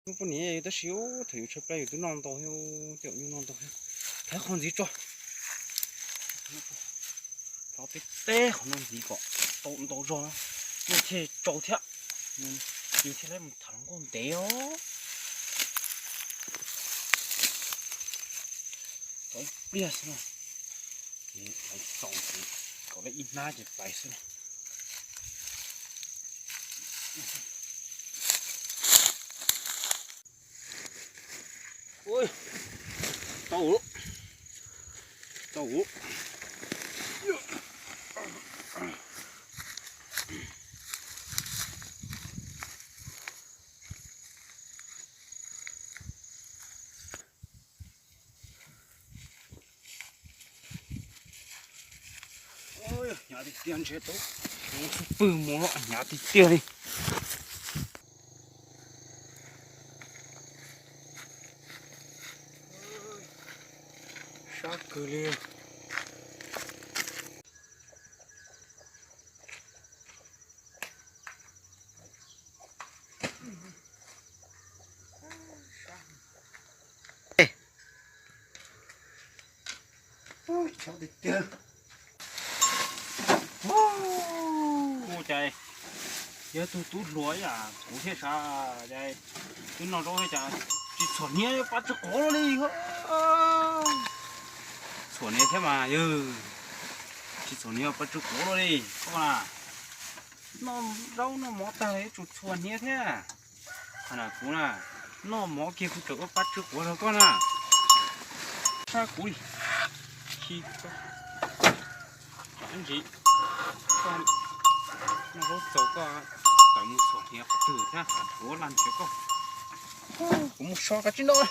Poj niam tab sis thaum yus tshaib plab yus twb noj ntau thiab, tej zaum nyuj noj ntau thiab. Thaiv qhov ntxiv tso. Thov peb teb qhov no ntxiv kom tau ntau zog na, yus thiaj tsau thiab, yus thiaj li mus tham hluas nkauj ntev os. Tau ib pliag xwb na, ces pais txaus ces kom lawv ib hnab ces pais xwb na. Ui, tau, tau. Hnyav tiag tiag, ntshe tau tus xub pwg mus los hnyav tiag tiag li. Sab kawg li. Ua cas yog tug tub hluas ib yam kuv thiab sav, cas twb noj zaub thiab cas tsis txhuam hniav pab tsw quav luaj li. Txhuam hniav thiab mas yog tsis txhuam hniav pab tsw quav luaj li koj na. Noj zaub noj mov tag yuav tsum txhuam hniav thiab. Qhov na kuv na, noj mov kiag kuv tseem ua pab tsw quav rau koj na. Sab kuv li, khi koj ntsis, koj noj zaub txaus koj tawm mus txhuam hniav qhov twg thiab, kuv ua laj nrhiav koj. Kuv mus so koj tsis noj.